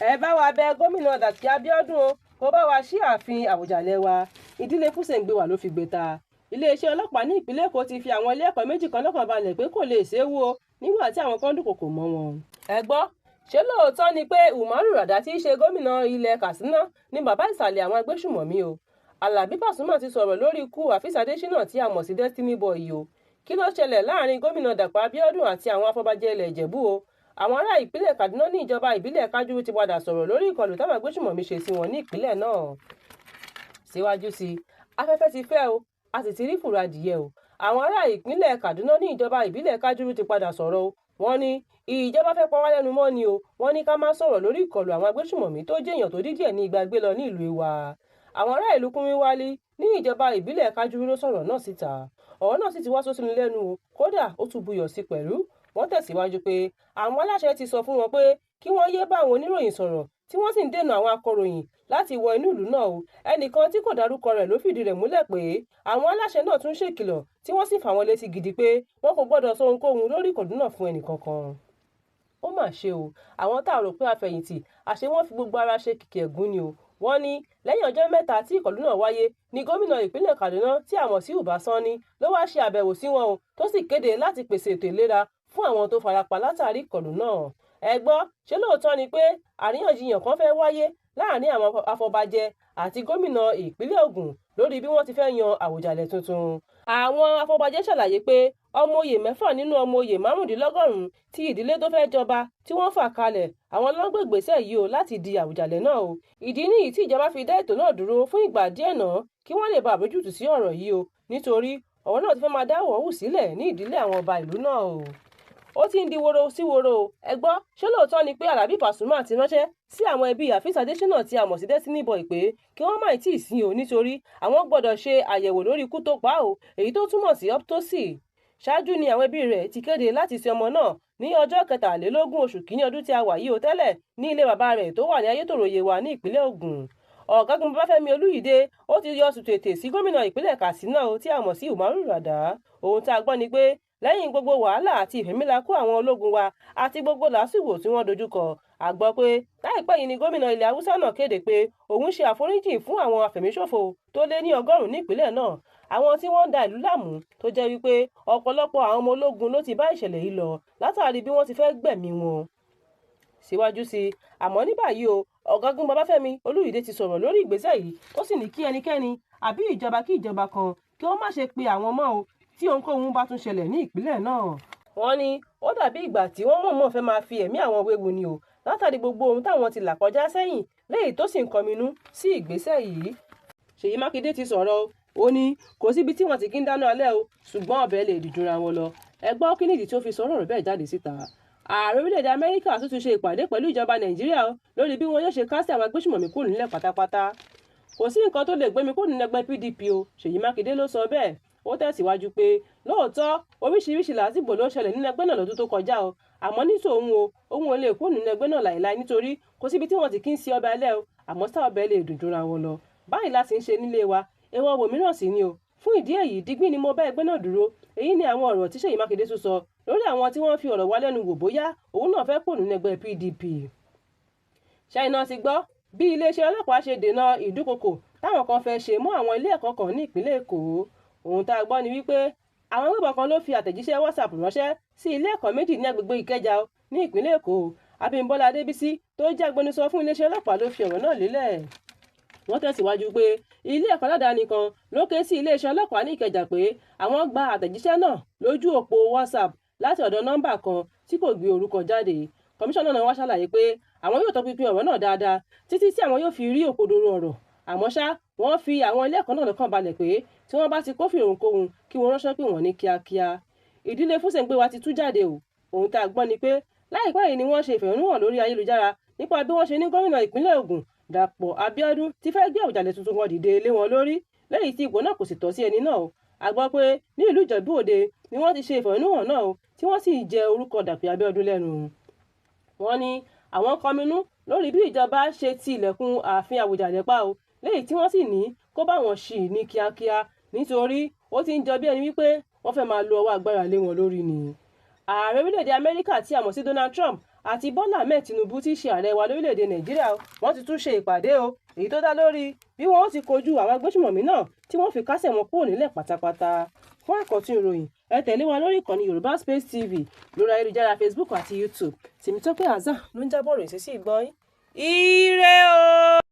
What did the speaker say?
Ẹ bá wa bẹ gómìnà Dàpọ̀ Abíọ́dún o, kó bá wa ṣí ààfin Àwùjalẹ̀ wa. Ìdílé Fúsẹ̀ǹgbẹwà ló fi gbé ta. Iléeṣẹ́ ọlọ́pàá ní ìpínlẹ̀ Èkó ti fi àwọn ilé ẹ̀kọ́ méjì kan lọ́kàn balẹ̀ pé kò lè ṣeé wó nígbà tí àwọn kan dúnkòokò mọ́ wọn. Ẹ gbọ́, ṣé lóòótọ́ ni pé Umaru Rada tí í ṣe gómìnà ilẹ̀ Katsina ní bàbá ìsàlẹ̀ àwọn agbésùmọ̀mí o? Àlàbí Pasuma ti sọ̀rọ̀ lórí ikú Afeez Adésínà tí a mọ̀ sí Destiny Boy o. Kí ló ṣẹlẹ̀ láàrin gómìnà Dàpọ̀ Abíọ́dún àti àwọn afọbajẹ ilẹ̀ Ìjẹ̀bú o? Àwọn ará ìpínlẹ̀ Kaduna ní ìjọba ìbílẹ̀ Kajuru ti padà sọ̀rọ̀ lórí ìkọlù táwọn agbésùmọ̀mí ṣe sí wọn ní ìpínlẹ̀ náà. Síwájú sí i, afẹ́fẹ́ ti fẹ́ o, a sì ti rí fùrọ̀ adìyẹ o. Àwọn ará ìpínlẹ̀ Kaduna ní ìjọba ìbílẹ̀ Kajuru ti padà sọ̀rọ̀ o. Wọ́n ní ìjọba fẹ́ pa wá lẹ́nu mọ́ ni o. Wọ́n ní ká má sọ̀rọ̀ lórí ìkọlù àwọn agbésùmọ̀mí tó jẹ́ èèyàn tó dín díẹ̀ ní igba gbé lọ ní ìlú wa. Àwọn ará ìlú Kúnwínwálí ní ìjọba ìbílẹ̀ Kajuru ló sọ̀rọ̀ náà síta. Ọ̀rọ̀ náà sì ti wá sósíni lẹ́nu o, kódà ó tún buyọ̀ sí pẹ̀lú. Wọ́n tẹ̀síwájú pé àwọn aláṣẹ ti sọ fún wọn pé kí wọ́n yéé bá àwọn oníròyìn sọ̀rọ̀ tí wọ́n sì ń dènà àwọn akọ̀ròyìn láti wọ inú ìlú náà o. Ẹnìkan tí kò dárúkọ rẹ̀ ló fìdí rẹ̀ múlẹ̀ pé àwọn aláṣẹ náà tún ṣèkìlọ̀ tí wọ́n sì fà wọ́n létí gidi pé wọn kò gbọ́dọ̀ sọ ohunkóhun lórí ìkọlù náà fún ẹnìkankan. Ó mà ṣe o, àwọn tá a rò pé afẹ̀yìntì àṣé wọ́n fi gbogbo ara ṣe kìkì ẹ̀gún ni o. Wọ́n ní lẹ́yìn ọjọ́ mẹ́ta tí ìkọlù náà wáyé ní gómìnà ìpínlẹ̀ Kaduna tí a mọ̀ sí Uba Sani ló wá ṣe àbẹ̀wò sí wọn o, tó sì kéde láti pèsè ètò ìlera fún àwọn tó farapa látàrí ìkọlù náà. Ẹ gbọ́, ṣé lóòótọ́ ni pé àríyànjiyàn kan fẹ́ wáyé láàrin àwọn afọbajẹ àti gómìnà ìpínlẹ̀ Ògùn lórí bí wọ́n ti fẹ́ yan Àwùjalẹ̀ tuntun? Àwọn afọbajẹ ṣàlàyé pé ọmọ oyè mẹ́fà nínú ọmọ oyè 95 tí ìdílé tó fẹ́ jọba tí wọ́n fà kalẹ̀ àwọn ló ń gbé ìgbésẹ̀ yìí o láti di Àwùjalẹ̀ náà o. Ìdí nìyí tí ìjọba fi dá ètò náà dúró fún ìgbà díẹ̀ náà kí wọ́n lè bá àbójútó sí ọ̀rọ̀ yìí o, nítorí ọ̀rọ̀ náà ti fẹ́ máa dá wọ̀ọ́wù sílẹ̀ ní ìdílé àwọn ọba ìlú náà o. Ó ti ń di woro sí woro o. Ẹ gbọ́, ṣé lóòótọ́ ni pé Àlàbí Pasuma ti ránṣẹ́ sí àwọn ẹbí Afeez Adésínà tí a mọ̀ sí Destiny Boy pé kí wọ́n má tíì sin o nítorí àwọn gbọ́dọ̀ ṣe àyẹ̀wò lórí ikú tó pa o, èyí tó túmọ̀ sí autopsy. Ṣáájú ni àwọn ẹbí rẹ̀ ti kéde láti sin ọmọ náà ní ọjọ́ 23 oṣù kínní ọdún tí a wà yìí o tẹ́lẹ̀ ní ilé bàbá rẹ̀ tó wà ní Ayétòrò Yewa ní ìpínlẹ̀ Ògùn. Ọ̀gágun Babáfẹ́mi Olúyìdé ó ti yọ sùtètè sí gómìnà ìpínlẹ̀ Katsina o tí a mọ̀ sí Umaru Rada. Ohun tá a gbọ́ ni pé lẹ́yìn gbogbo wàhálà àti ìfẹ̀mílàkú àwọn ológun wa àti gbogbo làásìgbò tí wọ́n dojúkọ, a gbọ́ pé láìpẹ́ yìí ni gómìnà ilẹ̀ Haúsá náà kéde pé òun ṣe àforíjì fún àwọn afẹ̀míṣòfò tó lé ní 100 nípìnlẹ̀ náà, àwọn tí wọ́n ń da ìlú láàmú tó jẹ́ wípé ọ̀pọ̀lọpọ̀ àwọn ọmọ ológun ló ti bá ìṣẹ̀lẹ̀ yìí lọ látàrí bí wọ́n ti fẹ́ gbẹ̀mí wọn. Síwájú sí i, àmọ́ ní báyìí o, Ọ̀gágun Babáfẹ́mi Olúyìdé ti sọ̀rọ̀ lórí ìgbésẹ̀ yìí tó sì ní kí ẹnikẹ́ni àbí ìjọba kí ìjọba kan kí ó má ṣe pe àwọn mọ́ o tí ohunkóhun bá tún ṣẹlẹ̀ ní ìpínlẹ̀ náà. Wọ́n ní ó dàbí ìgbà tí wọ́n mọ̀ọ́mọ̀ fẹ́ máa fi ẹ̀mí àwọn wewu ni o látàrí gbogbo ohun táwọn ti là kọjá sẹ́yìn léyìí tó sì ń kọminú sí ìgbésẹ̀ yìí. Ṣèyí Mákindé ti sọ̀rọ̀ o, ó ní kò síbi tí wọ́n ti kí ń dáná alẹ́ o, ṣùgbọ́n ọbẹ̀ lè dìjúra wọn lọ. Ẹ gbọ́ kí nìdí tí ó fi sọ ọ̀rọ̀ bẹ́ẹ̀ jáde síta. Ààrẹ orílẹ̀-èdè Amẹ́ríkà tún ti ṣe ìpàdé pẹ̀lú ìjọba Nàìjíríà lórí bí wọn yóò ṣe kásẹ̀ àwọn agbésùmọ̀mí kúrò nílẹ̀ pátápátá. Kò sí nǹkan tó lè gbé mi kúrò nínú ẹgbẹ́ PDP o, Ṣèyí Mákindé ló sọ bẹ́ẹ̀. Ó tẹ̀síwájú pé lóòótọ́ oríṣiríṣi làásìgbò ló ṣẹlẹ̀ nínú ẹgbẹ́ náà lọ́dún tó kọjá o, àmọ́ ní tòun o, òun ò lè kúrò nínú ẹgbẹ́ náà láìláì nítorí kò síbi tí wọ́n ti kí ń se ọbẹ̀ alẹ́ o, àmọ́ ṣá ọbẹ̀ lè dùn jura wọn lọ. Báyìí la sì ń ṣe nílé wa, èèwọ̀ ibòmíràn sì ni o. Fún ìdí èyí, digbí ni mo bá ẹgbẹ́ náà dúró. Èyí ni àwọn ọ̀rọ̀ tí Ṣèyí Mákindé tún sọ lórí àwọn tí wọ́n fi ọ̀rọ̀ wá lẹ́nu wò bóyá òun náà fẹ́ kúrò nínú ẹgbẹ́ PDP. Ṣáínà ti gbọ́ bí iléeṣẹ́ ọlọ́pàá ṣe dènà ìdúkokò táwọn kan fẹ́ ṣe mọ́ àwọn ilé ẹ̀kọ́ kan ní ìpínlẹ̀ Èkó. Ohun tá a gbọ́ ni wípé àwọn agbébọn kan ló fi àtẹ̀jíṣẹ́ WhatsApp ránṣẹ́ sí ilé ẹ̀kọ́ méjì ní agbègbè Ìkẹjà ní ìpínlẹ̀ Èkó. Abímbọ́lá Adébísí tó jẹ́ agbẹnusọ fún iléeṣẹ́ ọlọ́pàá ló fi ọ̀rọ̀ náà lélẹ̀. Wọ́n tẹ̀síwájú pé ilé ẹ̀kọ́ aládàáni kan ló ké sí iléeṣẹ́ ọlọ́pàá ní Ìkẹjà pé àwọn gba àtẹ̀jíṣẹ́ náà lójú òpó WhatsApp láti ọ̀dọ̀ nọ́mbà kan tí kò gbé orúkọ jáde. Kọmíṣánná náà wá ṣàlàyé pé àwọn yóò tọpinpin ọ̀rọ̀ náà dáadáa títí tí àwọn yóò fi rí òkodoro ọ̀rọ̀. Àmọ́ ṣá, wọ́n fi àwọn ilé ẹ̀kọ́ náà lọ́kàn balẹ̀ pé tí wọ́n bá ti kófìrí ohunkóhun kí wọ́n ránṣẹ́ pè wọ́n ní kíákíá. Ìdílé Fúsẹ̀ǹgbẹwà ti tú jáde o. Ohun tá a gbọ́ ni pé láìpẹ́ yìí ni wọ́n ṣe ìfẹ̀hónúhàn lórí ayélujára nípa bí wọ́n ṣe ní gómìnà ìpínlẹ̀ Ògùn Dàpọ̀ Abíọ́dún ti fẹ́ gbé Àwùjalẹ̀ tuntun kan dìde lé wọn lórí lẹ́yìn tí ipò náà kò sì tọ́ sí ẹni náà o. A gbọ́ pé ní ìlú Ìjẹ̀bú Òde ni wọ́n ti ṣe ìfẹ̀hónúhàn náà o, tí wọ́n sì jẹ orúkọ Dàpọ̀ Abíọ́dún lẹ́nu. Wọ́n ní àwọn kọminú lórí bí ìjọba ṣe ti ilẹ̀kùn ààfin Àwùjalẹ̀ pa o, léyìí tí wọ́n sì ní kó bá wọn ṣí ní kíákíá nítorí ó ti ń jọ bí ẹni wípé wọ́n fẹ́ máa lo ọwọ́ agbára lé wọn lórí ni. Ààrẹ orílẹ̀-èdè Amẹ́ríkà tí a mọ̀ sí Donald Trump àti Bọ́lá Ahmed Tinubu tí í ṣe ààrẹ wa lórílẹ̀‐èdè Nàìjíríà, wọ́n ti tún ṣe ìpàdé o, èyí tó dá lórí bí wọ́n ó ti kojú àwọn agbésùmọ̀mí náà tí wọ́n fi kásẹ̀ wọn kúrò nílẹ̀ pátápátá. Fún àkọ́tún ìròyìn, ẹ tẹ̀lé wa lórí ìkànnì Yorùbá Space TV lórí ayélujára Facebook àti YouTube. Tèmítọ́pẹ́ Hasan ló ń jábọ̀ ròyìn sí ìgbọ́ yín. Ire o!